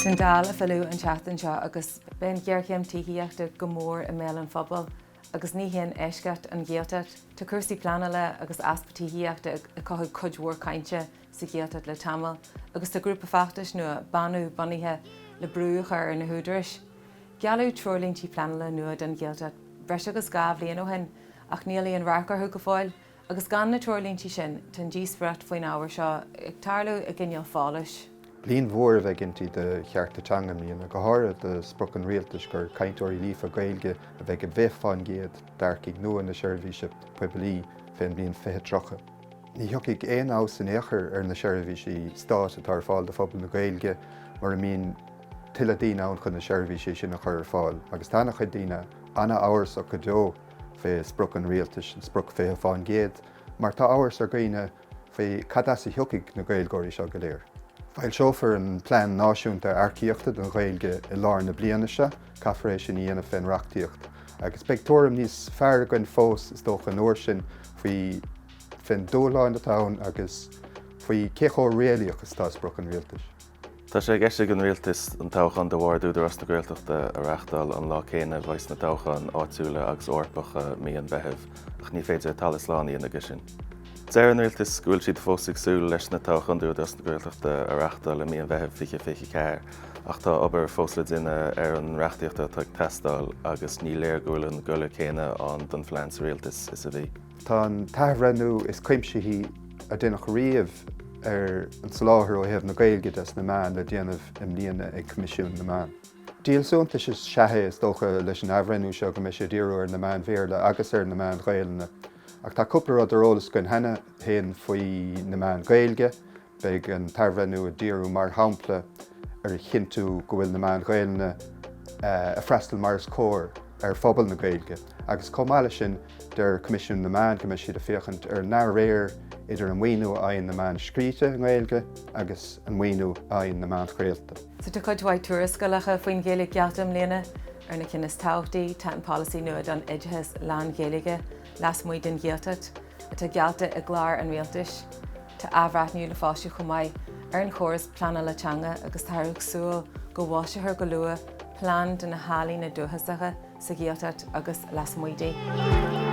Tá an Dáil ag filleadh an tseachtain seo agus beidh an ghéarchéim tithíochta go mór i mbéal an phobail agus ní haon eisceacht an Ghaeltacht. Tá cúrsaí pleanála agus easpa tithíochta ag cothú cuid mhór cainte sa Ghaeltacht le tamall agus tá grúpa feachtais nua, Beannú, bunaithe le brú a chur ar na húdaráis. Gealladh treoirlíntí pleanála nua don Ghaeltacht breis agus 2 bhliain ó shin ach níl aon radharc orthu go fóill agus gan na treoirlíntí sin tá an díospóireacht faoin ábhar seo ag tarlú i gcineál folúis. Bliain mhór a bheidh inti do chearta teanga i mbliana, go háirithe do sprioc an rialtais gur cainteoirí líofa Gaeilge a bheidh i bhfiche fán gcéad d'earcaigh nua na seirbhíse poiblí fén mbliain 2030. Ní thiocfaidh aon fheabhas in aon chor ar na seirbhísí stáit atá ar fáil do phobal na Gaeilge mura mbíonn tuilleadh daoine ann chun na seirbhísí sin a chur ar fáil agus tá ana-chuid daoine ana-amhrasach go deo fé sprioc an rialtais, an sprioc 20%, mar tá amhras ar dhaoine faoi cad as a thiocfaidh na Gaeilgeoirí seo go léir. Foilseofar an Plean Náisiúnta Earcaíochta don Ghaeilge i lár na bliana seo, caithfear é sin a dhéanamh fén reachtaíocht, agus beidh tuairim níos fearr againn fós, is dócha, an uair sin faoi fén dúshláin atá ann agus faoi cé chomh réalaíoch is atá sprioc an rialtais. Tá sé i gceist ag an Rialtas an toghchán do Bhord Údarás na Gaeltachta a reáchtáil an lá céanna a bheas na toghcháin áitiúla agus Eorpacha mí an Mheithimh ach ní féidir talamh slán a dhéanamh de sin. Deir an Rialtas go bhfuil siad fós ag súil leis na toghcháin d'Údarás na Gaeltachta a reáchtáil i mí an Mheithimh 2024 ach tá obair fós le déanamh ar an reachtaíocht atá ag teastáil agus ní léir go bhfuil an goile céanna ann don phlean sa Rialtas is a bhí. Tá an t-athbhreithniú is cuimsithí a deineadh riamh ar an soláthar ó thaobh na Gaeilge de sna meáin le déanamh i mbliana ag Coimisiún na Meán. Díol suntais is ea é, is dócha, leis an athbhreithniú seo go mbeidh sé ag díriú ar na meáin Bhéarla agus ar na meáin Ghaelainne. Ach tá cúpla rud ar eolas againn cheana féin faoi na meáin Ghaeilge. Beidh an t-athbhreithniú ag díriú, mar shampla, ar a chinntiú go bhfuil na meáin Ghaelainne ag freastal mar is cóir ar phobal na Gaeilge agus chomh maith leis sin deir Coimisiún na Meán go mbeidh siad ag féachaint ar an neamhréir idir an maoiniú a fhaigheann na meáin scríte i nGaeilge agus an maoiniú a fhaigheann na meáin chraolta. So tá cuid mhaith tuarascálacha faoin Ghaeilge geallta i mbliana. Ar na cinn is tábhachtaí tá an polasaí nua don oideachas lán-Ghaeilge lasmuigh den Ghaeltacht, atá geallta i gclár an rialtais. Tá athbhreithniú le foilsiú chomh maith ar an chóras pleanála teanga agus táthar ag súil go bhfoilseofar go luath plean do na healaíona dúchasacha sa Ghaeltacht agus lasmuigh di.